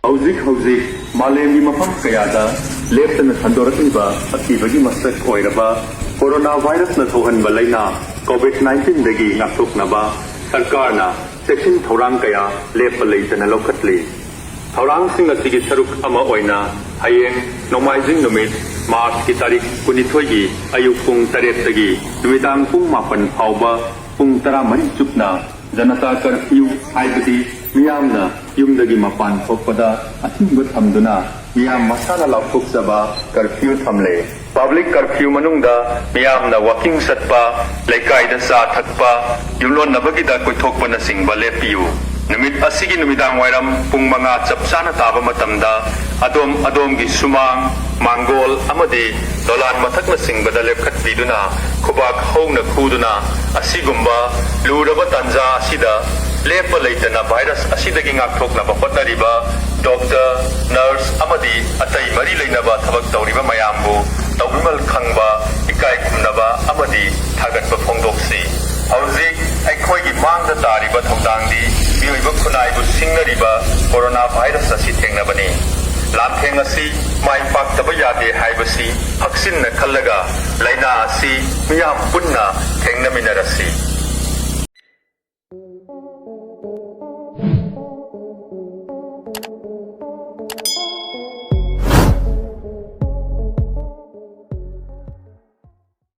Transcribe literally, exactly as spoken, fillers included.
ꯍꯧꯖꯤꯛ ꯍꯧꯖꯤꯛ ꯃꯥꯂꯦꯝꯒꯤ ꯃꯐꯝ ꯀꯌꯥꯗ ꯂꯦꯞꯇꯅ ꯁꯟꯗꯣꯔꯛꯂꯤꯕ ꯑꯀꯤꯕꯒꯤ ꯃꯁꯛ ꯑꯣꯏꯔꯕ ꯀꯣꯔꯣꯅꯥ ꯚꯥꯏꯔꯁꯅ ꯊꯣꯛꯍꯟꯕ ꯂꯥꯏꯅꯥ ꯀꯣꯚꯤꯗ ꯅꯥꯏꯟꯇꯤꯟꯗꯒꯤ ꯉꯥꯛꯊꯣꯛꯅꯕ ꯁꯔꯀꯥꯔꯅ ꯆꯦꯛꯁꯤꯟ ꯊꯧꯔꯥꯡ ꯀꯌꯥ ꯂꯦꯞꯄ ꯂꯩꯇꯅ ꯂꯧꯈꯠꯂꯤ꯫ ꯊꯧꯔꯥꯡꯁꯤꯡ ꯑꯁꯤꯒꯤ ꯁꯔꯨꯛ ꯑꯃ ꯑꯣꯏꯅ ꯍꯌꯦꯡ ꯅꯣꯡꯃꯥꯏꯖꯤꯡ ꯅꯨꯃꯤꯠ ꯃꯥꯔꯆꯀꯤ ꯇꯥꯔꯤꯛ ꯀꯨꯟꯅꯤꯊꯣꯏꯒꯤ ꯑꯌꯨꯛ ꯄꯨꯡ ꯇꯔꯦꯠꯇꯒꯤ ꯅꯨꯃꯤꯗꯥꯡ ꯄꯨꯡ ꯃꯥꯄꯟ ꯐꯥꯎꯕ ꯄꯨꯡ ꯇꯔꯥꯃꯔꯤ ꯆꯨꯞꯅ ꯖꯅꯇꯥ ꯀꯔꯐ꯭ꯌꯨ, ꯍꯥꯏꯕꯗꯤ ꯃꯤꯌꯥꯝꯅ ꯌꯨꯝꯗꯒꯤ ꯃꯄꯥꯟ ꯊꯣꯛꯄꯗ ꯑꯊꯤꯡꯕ ꯊꯝꯗꯨꯅ ꯃꯤꯌꯥꯝ ꯃꯁꯥꯅ ꯂꯥꯎꯊꯣꯛꯆꯕ ꯀꯔꯐ꯭ꯌꯨ ꯊꯝꯂꯦ꯫ ꯄꯕ꯭ꯂꯤꯛ ꯀꯔꯐ꯭ꯌꯨ ꯃꯅꯨꯡꯗ ꯃꯤꯌꯥꯝꯅ ꯋꯥꯀꯤꯡ ꯆꯠꯄ, ꯂꯩꯀꯥꯏꯗ ꯆꯥ ꯊꯛꯄ, ꯌꯨꯝꯂꯣꯟꯅꯕꯒꯤꯗ ꯀꯣꯏꯊꯣꯛꯄꯅꯆꯤꯡꯕ ꯂꯦꯞꯄꯤꯌꯨ꯫ ꯅꯨꯃꯤꯠ ꯑꯁꯤꯒꯤ ꯅꯨꯃꯤꯗꯥꯡ ꯋꯥꯏꯔꯝ ꯄꯨꯡ ꯃꯉꯥ ꯆꯞ ꯆꯥꯅ ꯇꯥꯕ ꯃꯇꯝꯗ ꯑꯗꯣꯝ ꯑꯗꯣꯝꯒꯤ ꯁꯨꯃꯥꯡ, ꯃꯥꯡꯒꯣꯜ ꯑꯃꯗꯤ ꯗꯣꯂꯥꯟ ꯃꯊꯛꯅꯆꯤꯡꯕꯗ ꯂꯦꯞꯈꯠꯄꯤꯗꯨꯅ ꯈꯨꯕꯥꯛ ꯍꯧꯅ ꯈꯨꯗꯨꯅ ꯑꯁꯤꯒꯨꯝꯕ ꯂꯨꯔꯕ ꯇꯥꯟꯖꯥ ꯑꯁꯤꯗ ꯂꯦꯞꯄ ꯂꯩꯇꯅ ꯚꯥꯏꯔꯁ ꯑꯁꯤꯗꯒꯤ ꯉꯥꯛꯊꯣꯛꯅꯕ ꯍꯣꯠꯅꯔꯤꯕ ꯗꯣꯛꯇꯔ, ꯅꯔꯁ ꯑꯃꯗꯤ ꯑꯇꯩ ꯃꯔꯤ ꯂꯩꯅꯕ ꯊꯕꯛ ꯇꯧꯔꯤꯕ ꯃꯌꯥꯝꯕꯨ ꯇꯧꯕꯤꯃꯜ ꯈꯪꯕ, ꯏꯀꯥꯏ ꯈꯨꯝꯅꯕ ꯑꯃꯗꯤ ꯊꯥꯒꯠꯄ ꯐꯣꯡꯗꯣꯛꯁꯤ꯫ ꯍꯧꯖꯤꯛ ꯑꯩꯈꯣꯏꯒꯤ ꯃꯥꯡꯗ ꯇꯥꯔꯤꯕ ꯊꯧꯗꯥꯡꯗꯤ ꯃꯤꯑꯣꯏꯕ ꯈꯨꯟꯅꯥꯏꯕꯨ ꯁꯤꯡꯅꯔꯤꯕ ꯀꯣꯔꯣꯅꯥ ꯚꯥꯏꯔꯁ ꯑꯁꯤ ꯊꯦꯡꯅꯕꯅꯤ꯫ ꯂꯥꯟꯊꯦꯡ ꯑꯁꯤ ꯃꯥꯏ ꯄꯥꯛꯇꯕ ꯌꯥꯗꯦ ꯍꯥꯏꯕꯁꯤ ꯍꯛꯆꯤꯟꯅ ꯈꯜꯂꯒ ꯂꯥꯏꯅꯥ ꯑꯁꯤ ꯃꯤꯌꯥꯝ ꯄꯨꯟꯅ ꯊꯦꯡꯅꯃꯤꯟꯅꯔꯁꯤ꯫